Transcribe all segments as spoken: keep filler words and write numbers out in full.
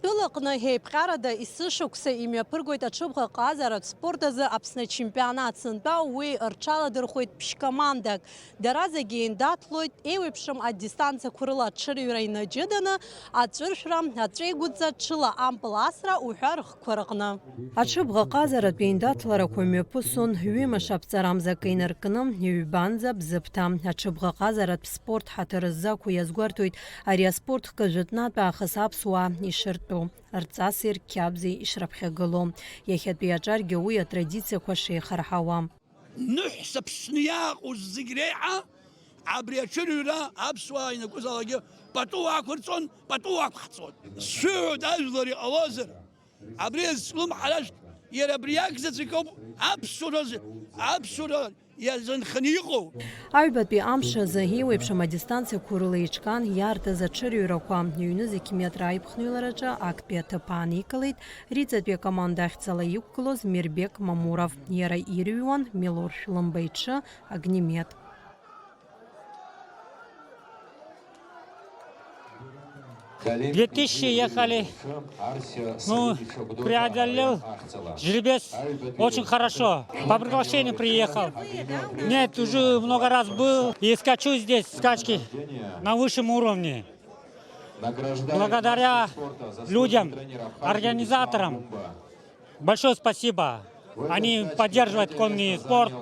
Тәылаҟны еиԥҟьарада есышықәса имҩаԥыргоит аҽыбӷаҟазаратә спорт азы Аԥсны ачемпионат. Сынтәа уи рҽаладырхәеит ԥшь-командак. Дара зегьы еиндаҭлоит еиуеиԥшым адистанциақәа рыла аҽырҩра инаҷыданы, аҵәыршәра, аҵәеигәыдҵа, ҽыла ампыл асра уҳәа рыхқәа рыҟны. Аҽыбӷаҟазаратә еиндаҭларақәа мҩаԥысуан ҩымш аԥҵарамза акы инаркны, ҩбанӡа Бзыԥҭа. Аҽыбӷаҟазаратә спорт ҳаҭыр ззақәу иазгәарҭоит ари аспорт хкы жәытәнатә аахыс аԥсуаа ишыртәу, рҵаси рқьабзи ишраԥхьагылоу, иахьатәи аҿаргьы уи атрадициақәа шеихарҳауа. Ныҳәса Аԥсны иааҟоу зегь реиҳа абри аҽырҩра аԥсуаа ианакәызаалакгьы пату ақәырҵон, пату ақәҳҵон. Сшәыҳәоит, ажәлар иҟалозар, абри зҿлымҳарашәҭ, иара абри акзаҵәык ауп аԥсуара, аԥсуара иазынханы иҟоу. Аҩбатәи амш азы еиуеиԥшым адистанциақәа рыла еиҿкаан иаартыз аҽырҩрақәа. Ҩнызқь метра аиԥхныҩлараҿы актәи аҭыԥ ааникылеит Риҵатәи акоманда ахьӡала иқәгылоз Мирбек Мамуров. Иара ирыҩуан Милор Шәлымба иҽы Огнемет. Две тысячи ехали. Ну, преодолел жеребец очень хорошо. По приглашению приехал. Нет, уже много раз был. И скачу здесь, скачки на высшем уровне. Благодаря людям, организаторам. Большое спасибо. Они поддерживают конный спорт.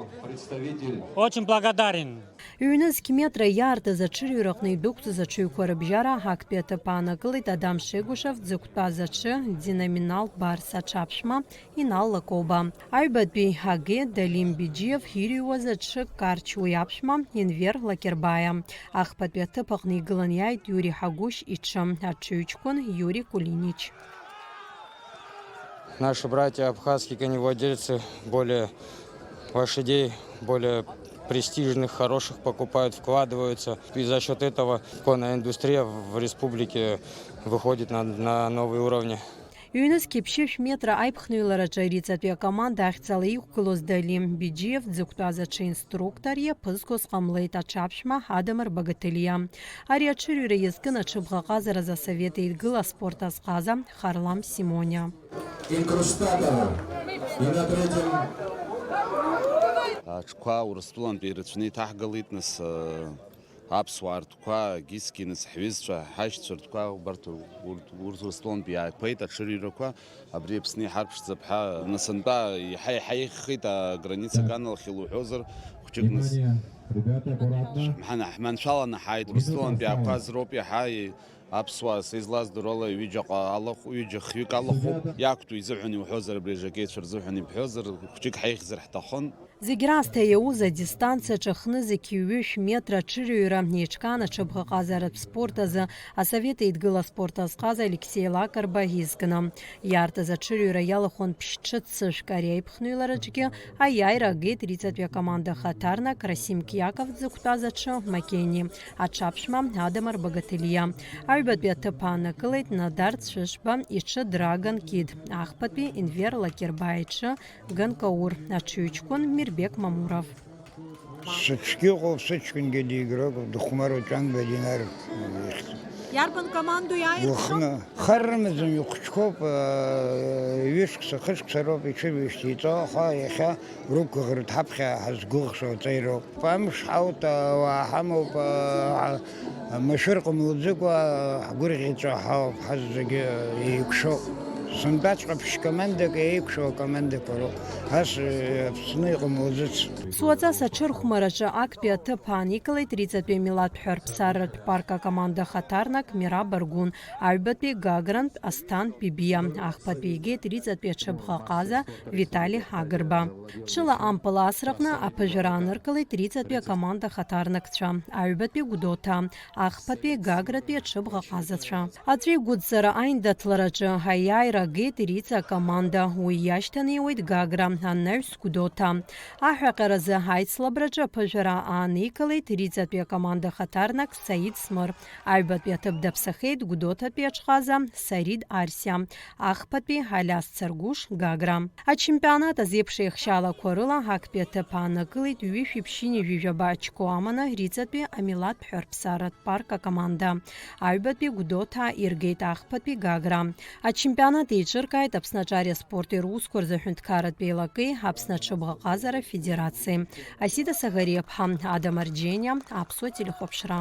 Очень благодарен. Ҩнызқь метра иаартыз аҽырҩраҟны идәықәҵаз аҽыҩқәа рыбжьара актәи аҭыԥ аанакылеит Адам Шегушев дзықәтәаз аҽы, Динаминал Барс аҽаԥшәма, Инал Лакоба. Аҩбатәи Аге Далим Биџьиев ирыҩуаз аҽы, Карч уи аԥшәма, Енвер Лакербаиа. Ахԥатәи аҭыԥ аҟны игылан иааит Иури Ҳагәышь иҽы, аҽыҩҷкәын Иури Кулинич. Наши братья абхазские коневладельцы более лошадей, более престижных, хороших покупают, вкладываются. И за счёт этого конная индустрия в республике выходит на, на новые уровни. Ҩнызқь ԥшьышә метра аиԥхныҩлараҿы Риҵатәи акоманда ахьӡала иқәгылоз Далим Биџьиев дзықәтәаз аҽы инструктор иаԥызгоз ҟамлеит аҽаԥшәма Адамыр Багаҭелиа. Ари аҽырҩра иазкын аҽыбӷаҟазаразы асовет еидгыла аспорт азҟаза Харлам Симониа. Инкрустатор. Инатретим. Аҽқәа Урыстәылантәи ирацәаны иҭаҳгалеит, нас, э, аԥсуаа ртәқәа, гьысгьы, нас, ҳҩызцәа, ҳашьцәа ртәқәа, убарҭ урҭ, урҭ Урыстәылантәи иааиқәеит аҽырҩрақәа, абри Аԥсны иҳарԥшӡап ҳәа, нас, сынтәа иаҳа-иаҳа иххеит, аграница аганахь илуҳәозар, хәҷык, нас, Внимание, ребята, аккуратно. Ҳман-, ҳманшәаланы ҳааит, Урыстәылантәи ақәа азроуп иаҳа, и-, аԥсуаа, са излаздыруа ала, ҩыџьаҟа алахә, ҩыџьа хҩык алахәуп, иақәтәоу изыҳәан иуҳәозар, абри ажакеицәа рзыҳәан ибҳәозар, хәҷык ҳаихьзар ҳҭахын. Зегь раасҭа иауз адистанциаҿы хнызқь ҩышә метра аҽырҩра еиҿкаан аҽыбӷаҟазаратә спорт азы асовет еидгыла аспорт азҟаза Алексеи Лакарба изкны. Иаартыз аҽырҩра иалахәын ԥшь-ҽыццышәк, ари аиԥхныҩлараҿгьы аиааира агеит Риҵатәи акоманда ахаҭарнак Расим Киаков дзықәтәаз аҽы Макени, аҽаԥшәма Адамыр Багаҭелиа. Аҩбатәи аҭыԥ аанакылеит Надар Цәышба иҽы Драгон Кид, ахԥатәи Енвер Лакербаиа иҽы Ганкаур, аҽыҩҷкәын Мирбек Мамуров. Сыҽгьы ыҟоуп, сыҷкәынгьы дигроуп, дыхәмаруа Ҷанба Динар ихьӡ. Иарбан командоу иааиртхьоу? Уахны. Хар рымаӡам, ихәыҷқәоуп, аа, ҩышықәса, хышықәса роуп иҽырҩышьҭ иҵо, аха иахьа рықәгәыӷырҭ ҳаԥхьа ҳазгәыӷшо аҵеи роуп. Амш ҳауҭ, ауаа ҳамоуп, аа, машәыр ҟамлаӡыкәа, ҳгәырӷьаҵәа ҳауп, ҳазегьы еиқәшоуп. Сынтәаҵәҟьа ԥшь-командак еиқәшоу акомандақәа роуп. Ас, э, Аԥсны иҟамлаӡыц. Суаҵас аҽырхәмараҿы актәи аҭыԥ ааникылеит Риҵатәи амилаҭ ҳәарԥсаратә парк акоманда ахаҭарнак Мираб Аргәын, аҩбатәи Гагрантә Асҭан Бибиа, ахԥатәи игеит Риҵатәи аҽыбӷаҟаза Витали Агрба. Ҽыла ампыл асраҟны аԥыжәара ааныркылеит Риҵатәи акоманда ахаҭарнакцәа, аҩбатәи Гәдоуҭа, ахԥатәи Гагратәи аҽыбӷаҟазацәа. Аҵәеигәыдҵара аиндаҭлараҿы аиааира Геит Риҵа акоманда, уи иашьҭанеиуеит Гагра, анаҩс Гәдоуҭа. Аҳәаҟьаразы аицлабраҿы аԥыжәара ааникылеит Риҵатәи акоманда хаҭарнак Саид Смыр. Аҩбатәи аҭыԥ даԥсахеит Гәдоуҭатәи аҽхаза Сарид Арсиа, ахԥатәи Алиас Царгәыш Гагра. Ачемпионат азеиԥш еихшьалақәа рыла актәи аҭыԥ аанакылеит ҩышәи ԥшьынҩажәи жәаба ачқәа аманы Риҵатәи амилаҭтә ҳәарԥсаратә парк акоманда. Аҩбатәи Гәдоуҭа иргеит ахԥатәи Гагра. Ачемпионат еиҿыркааит Аԥсны аҿари аспорти русқәа рзы аҳәынҭқарратә еилакеи Аԥсны аҽыбӷаҟазара федерациеи. Асида Сагариаԥҳа, Ада Марџьениа, Аԥсуа телехәаԥшра.